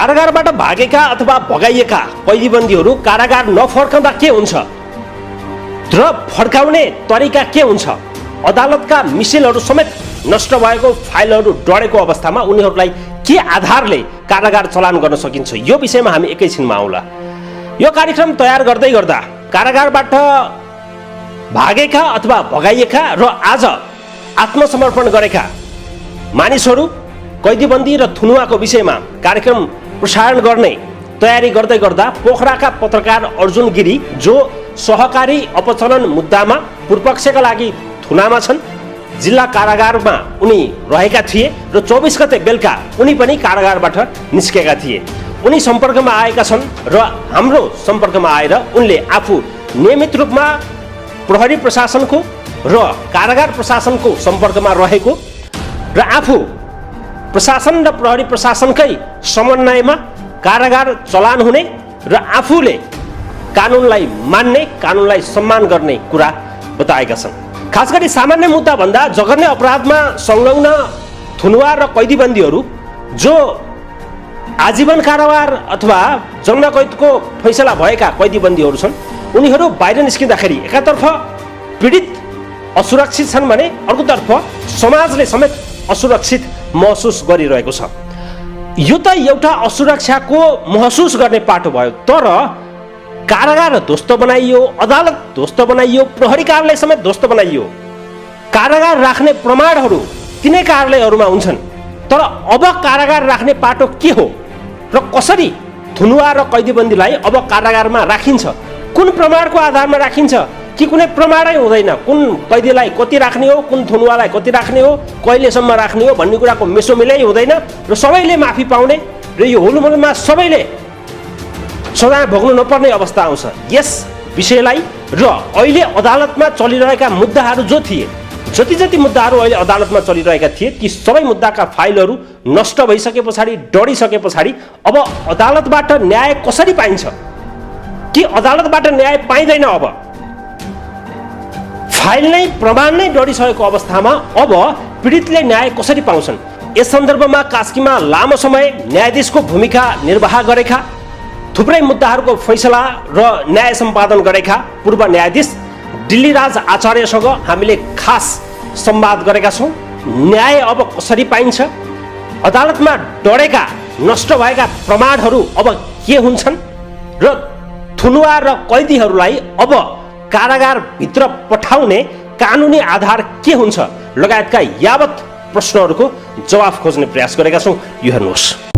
कारागारबाट भागेका अथवा भगाइएका कैदीबन्दीहरू कारागार नफर्काउँदा के हुन्छ र फर्काउने तरिका के हुन्छ? अदालतका मिसिलहरू समेत नष्ट भएको फाइलहरू डढेको अवस्थामा उनीहरूलाई के आधारले कारागार चलान गर्न सकिन्छ? यो विषयमा हामी एकैछिनमा आउँला। यो कार्यक्रम तयार गर्दै गर्दा कारागारबाट भागेका अथवा भगाइएका र आज आत्मसमर्पण गरेका मानिसहरू, कैदीबन्दी र थुनुवाको विषयमा कार्यक्रम प्रसारण गर्ने तयारी गर्दै गर्दा पोखराका पत्रकार अर्जुन गिरी, जो सहकारी अपचलन मुद्दामा पूर्वपक्षका लागि थुनामा छन्, जिल्ला कारागारमा उनी रहेका थिए र 24 गते बेलुका उनी पनि कारागारबाट निस्केका थिए। उनी सम्पर्कमा आएका छन् र हाम्रो सम्पर्कमा आएर उनले आफू नियमित रूपमा प्रहरी प्रशासनको र कारागार प्रशासनको सम्पर्कमा रहेको र आफू प्रशासन र प्रहरी प्रशासनकै समन्वयमा कारागार चलान हुने र आफूले कानुनलाई मान्ने, कानुनलाई सम्मान गर्ने कुरा बताएका छन्। खास गरी सामान्य मुद्दा भन्दा जघन्य अपराधमा संलग्न थुनुवा र कैदीबन्दीहरू जो आजीवन कारावार अथवा जन्मकैदको फैसला भएका कैदीबन्दीहरू छन्, उनीहरू बाहिर निस्किँदाखेरि एकातर्फ पीडित असुरक्षित छन् भने अर्कोतर्फ समाजले समेत असुरक्षित महसुस गरिरहेको छ। यो त एउटा असुरक्षाको महसुस गर्ने पाटो भयो, तर कारागार ध्वस्त बनाइयो, अदालत ध्वस्त बनाइयो, प्रहरी कार्यालय समेत ध्वस्त बनाइयो। कारागार राख्ने प्रमाणहरू तिनै कार्यालयहरूमा हुन्छन्, तर अब कारागार राख्ने पाटो के हो र कसरी थुनुवा र कैदीबन्दीलाई अब कारागारमा राखिन्छ? कुन प्रमाणको आधारमा राखिन्छ कि कुनै प्रमाणै हुँदैन? कुन कैदीलाई कति राख्ने हो, कुन थुनुवालाई कति राख्ने हो, कहिलेसम्म राख्ने हो भन्ने कुराको मेसोमिलै हुँदैन र सबैले माफी पाउने र यो हुलमुलमा सबैले सजाय भोग्नु नपर्ने अवस्था आउँछ। यस विषयलाई र अहिले अदालतमा चलिरहेका मुद्दाहरू जो थिए, जति मुद्दाहरू अहिले अदालतमा चलिरहेका थिए, ती सबै मुद्दाका फाइलहरू नष्ट भइसके पछाडि, डढिसके पछाडि अब अदालतबाट न्याय कसरी पाइन्छ कि अदालतबाट न्याय पाइँदैन? अब फाइल नै, प्रमाण नै डढिसकेको अवस्थामा अब पीडितले न्याय कसरी पाउँछन्? यस सन्दर्भमा कास्कीमा लामो समय न्यायाधीशको भूमिका निर्वाह गरेका, थुप्रै मुद्दाहरूको फैसला र न्याय सम्पादन गरेका पूर्व न्यायाधीश दिल्लीराज आचार्यसँग हामीले खास संवाद गरेका छौँ। न्याय अब कसरी पाइन्छ? अदालतमा डढेका, नष्ट भएका प्रमाणहरू अब के हुन्छन् र थुनुवा र कैदीहरूलाई अब कारागारभित्र पठाउने कानुनी आधार के हुन्छ लगायतका यावत प्रश्नहरूको जवाफ खोज्ने प्रयास गरेका छौँ। यो हेर्नुहोस्।